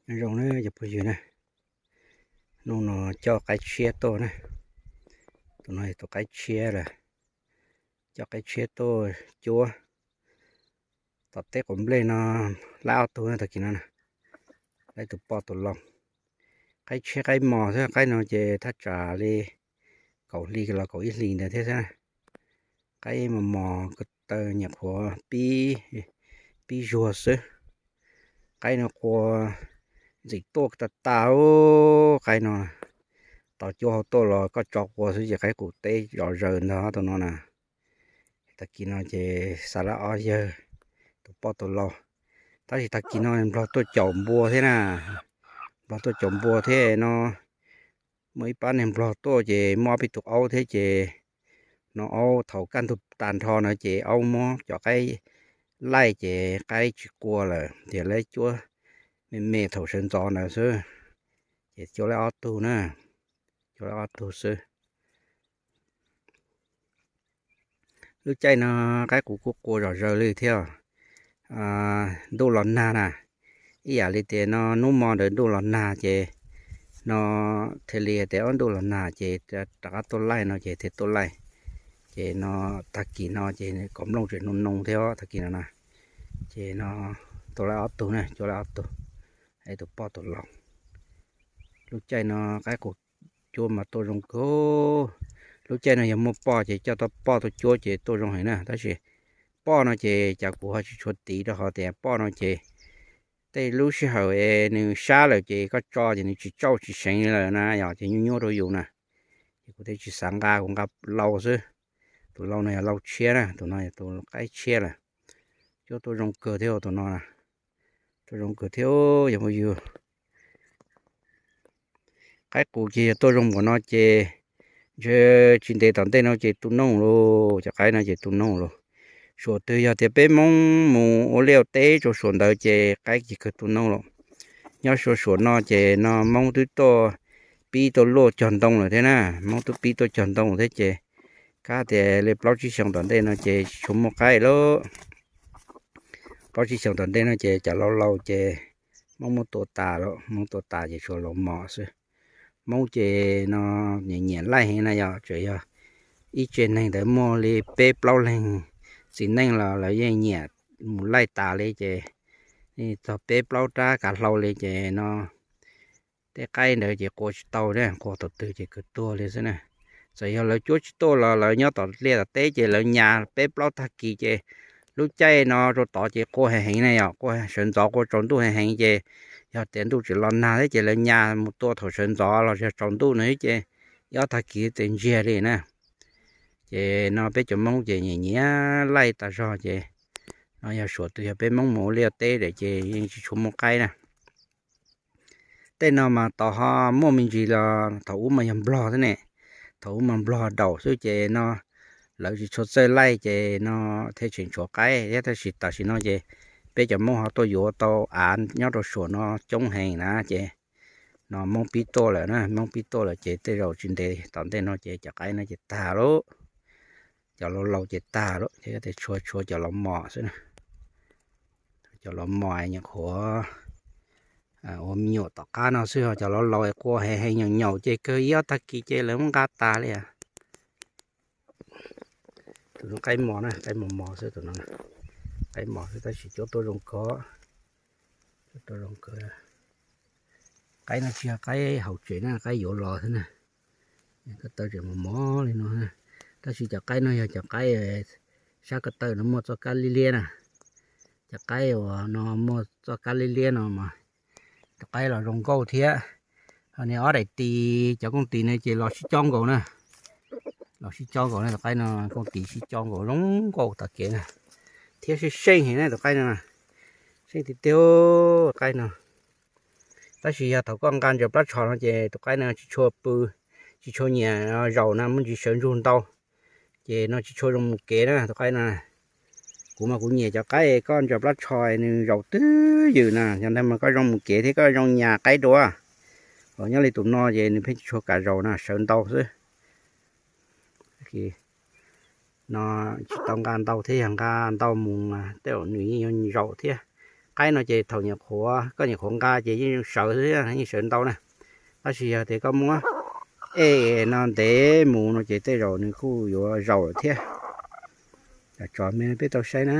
Nyob zoo na cov phooj ywg na, hnub no coj qaib tshiab tuaj na. Tus no yog tus qaib tshiab lawm, coj qaib tshiab tuaj cuab. Tom teb quav nplej no laib ob tug na, tag kis no laib tus poj tus lau. Qaib tshiab qaib mos xwb, qaib no ces thaj tsam li kaum hli los kaum ib hlis ntawd thiab xwb. Qaib mos mos ko taw nyuam qhuav pib zuag xwb. Qaib no qua ntxim tuaj tas tas, qaib no tos cuab hauv tuaj los koj tso qua xwb ces qaib qus teb zom zaws ntag tus no na. Tag kis no ces xa laj ob yawg, tus poj tus lau. Tab sis tag kis no nplog tuaj caum npua thiab na, nplog tuaj caum npua thiab no. Muaj ib pab neeg nplog tuaj ces muaj ob peb tus aub thiab ces no aub thaum kaj ntug tas nrho na ces aub muab cov qaib laij ces qaib tsis qua lawm, ces laib cuab me me thaum sawv ntxov ntawd xwb. Ces cuab laib ob tug na, cuab laib ob tug xwb. Lub caij no qaib qus kuj qua zom zaws li thiab. Ntuj los nag na, ib yam li tias no hnub mo ntawd ntuj los nag ces no thiaj li hais tias ob ntuj los nag ces rov qab tuaj laij no ces thiaj tuaj laij. Ces no tag kis no ces kom nplooj tseem noo noo thiab tag kis no na. Ces no tuaj laij ob tug na, cuab laij ob tug, ib tus poj tus lau. Lub caij no qaib qus cuab mas tuaj zoo kawg. Lub caij no yog muaj poj ces coj tau poj tuaj cuab ces tuaj zoo heev na, tab sis poj no ces cas kuv ho tsis tshua tiv rau qhov tias poj no ces tej lub sij hawm es nws sab lawm ces koj tso ces nws tsis tsauj tsis seev lawm na yom, ces nyuaj nyuaj rau yus na. Ces kuv thiaj tsis xav nqa, kuv nqa lau xwb. Tus lau no yog lau tshiab na, tus no yog tus qaib tshiab lawm. Cuab tuaj zoo kawg thiab tus no, tuaj zoo kawg thiab yog phooj ywg. Qaib qus ces yog tuaj zoo npaum no ces ntshe tsis ntev tom ntej no ces tu nooj lauj, cov qaib no ces tu nooj lauj. Suam twg yog tias peb Hmoob mus ua liaj ua teb rau suam ntawd ces qaib ces kawg tu nooj lauj. Nyob suav suam no ces no Hmoob twb tuaj pib tuaj luaj cog ntoo lawm thiab na, Hmoob twb pib tuaj cog ntoo thiab ces kab tias li plaub tsib xyoos tom ntej no ces tsis tshua muaj qaib lauj. Plaub tsib xyoos tom ntej no ces cov laus laus ces Hmoob muab tua tas lawm, Hmoob tua tas ces tshuav laus mos xwb. Hmoob ces no nyiam nyiam laij heev na yom, tsuas yog ib tsev neeg ntawd muaj li peb plaub leeg txiv neej los lawv yeej nyiam mus laij tas li ces txog peb plaub rab kav hlau li ces no tej qaib ntawd ces qua tsis tau, qua thaum twg ces kawg tuag li xwb na. Txawm yog lawv cuab tsis tuaj los lawv nyob tom liaj tom teb ces lawv nyas peb plaub tag kis ces lub caij no rau tod ces qua heev heev na yom, qua sawv ntxov qua tsaus ntuj heev heev ces yog tias ntuj tseem los nag thiab ces lawv nyas mus tua thaum sawv ntxov los yog tsaus ntuj no thiab ces ib ob tag kis ces ntsiag li na. Ces no peb cov Hmoob ces nyiam nyiam laij tas zog ces no yog suam twg yog peb Hmoob mus ua liaj teb lawm ces yeej tsis tshua muaj qaib na. Tej no mas tos ho muaj me ntsis los thaum ub mas yog Nplog thiab ne, thaum ub mas Nplog daus xwb ces no lawv tsis tshua txawj laij ces no thiaj tseem tshuav qaib thiab, tab sis tam sim no ces peb cov Hmoob ho tuaj yuav tau av nyob rau suam no coob heev na ces no Hmoob pib tuaj lawm na, Hmoob pib tuaj lawm ces tej zaum tsis ntev tom ntej no ces cov qaib no ces tag lauj, cov laus laus ces tag lauj, ces tshuav tshuav cov laus mos xwb na. Cov laus mos nyuam qhuav ua me nyuam tom qab no xwb, ho cov laus laus qua heev heev nyaum nyaum ces kawg ib ob tag kis ces lawv muab nqa tas li. Tus no qaib mos na, qaib mos mos xwb tus no, qaib mos xwb tab sis cuab tuaj zoo kawg, cuab tuaj zoo kawg. Qaib no tsis yog qaib hauv tsev na, qaib yuav los xwb na. Ko taw tseem mos mos li no, tab sis cov qaib no yog cov qaib sab ko taw no muaj txoj kab liab liab na. Cov qaib uas no muaj txoj kab liab liab no mas tus qaib los zoo nkauj thiab. Ho niag ob daim tis, cov kooj tis no ces los sib cob nkaus na, los sib cob nkaus na, tus qaib no kooj tis sib cob nkaus zoo nkauj tag kev na, thiab seej seej heev na tus qaib no, seej tiag tiag qaib no. Tab sis yog thaum koj nqa ntsaws plab tsho no ces tus qaib no tsis tshua pw, tsis tshua nyiam zaum na, muaj ntsis sawv ntsug ntau, ces no tsis tshua zoo mus kev na tus qaib no. Kuv mas kuv nyiam cov qaib koj ntsaws plab tsho nws zaum twj ywm na, yog ntawd mas koj zoo mus kev thiab koj zoo nyas qaib dua. Ho nyob li tus no ces nws pheej tsis tshua kam zaum na, sawv ntau xwb. No tsis tau nqa ntau thiab, yog nqa ntau mus mas tej zaum nws yeej yuav zaum thiab. Qaib no ces thaum nyiam qhuav, koj nyiam qhuav nqa ces yeej sawv xwb, yeej sawv ntau na. Tab sis yog tias koj muab ej no ntev mus no ces tej zaum nws kuj yuav zaum lawm thiab. Cov tsov me peb tau saib na.